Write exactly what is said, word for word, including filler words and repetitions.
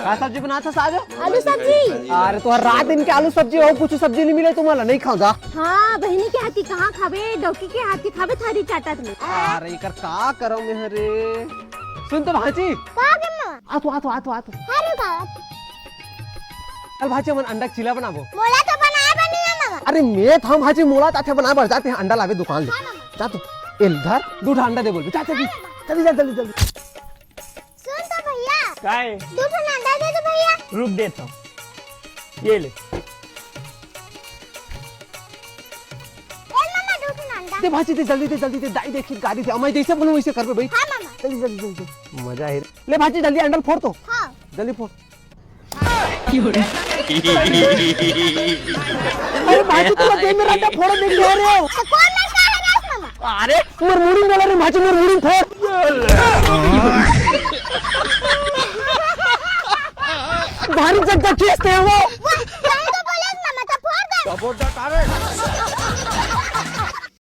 का सब्जी बनात हस आज? आलू सब्जी। अरे, तुँहर रात दिन के आलू सब्जी हो, कुछ सब्जी नहीं मिले तुम्हाला, नहीं खाओ जा। हाँ, बहिनी के हाथ के कहाँ खाबे, डौकी के हाथ के खाबे, थारी चाटत में। अरे, एकर का करव मैं रे? सुन तो भांची। का करना? आ तो, आ तो, आ तो, आ तो। अरे बाप। चल भांची, हमन अंडा के चीला बनाबो। मोला तो बनाए बर नहीं आए मामा। अरे मैं था भांची, मोला ताथे बनाए बर, जाते हैं अंडा लाबे दुकान ले। हाँ मामा। जा तो, ए धर, दू ठा अंडा दे बोल, जा जल्दी, हाँ मामा। जल्दी जा, जल्दी, जल्दी। सुन तो भैया। काय? दू ठन अंडा दे दे भैया। रुक देत हँव। ये ले। ए मामा, दू ठन अंडा। दे भांची, दे जल्दी, दे जल्दी, दे, दाई देखी गारी दे, अमय जैसे बोलूँ वैसे करबे भाई। हाँ मामा। जल्दी, जल्दी, जल्दी। मजा है। ले भांची, जल्दी अंडा ल फोड़ तो। हाँ। जल्दी फोड़। अरे भांची, तू तो मेरा अंडा फोड़ देख रहे हो। तो कौन लड़का है रे मामा? अरे, मोर मुड़ी बोला रे भांची, मोर मुड़ी फोड़। भारी जगह खींचते हैं वो। वो, जाने तो बोले ना, मतलब, फोड़ दे।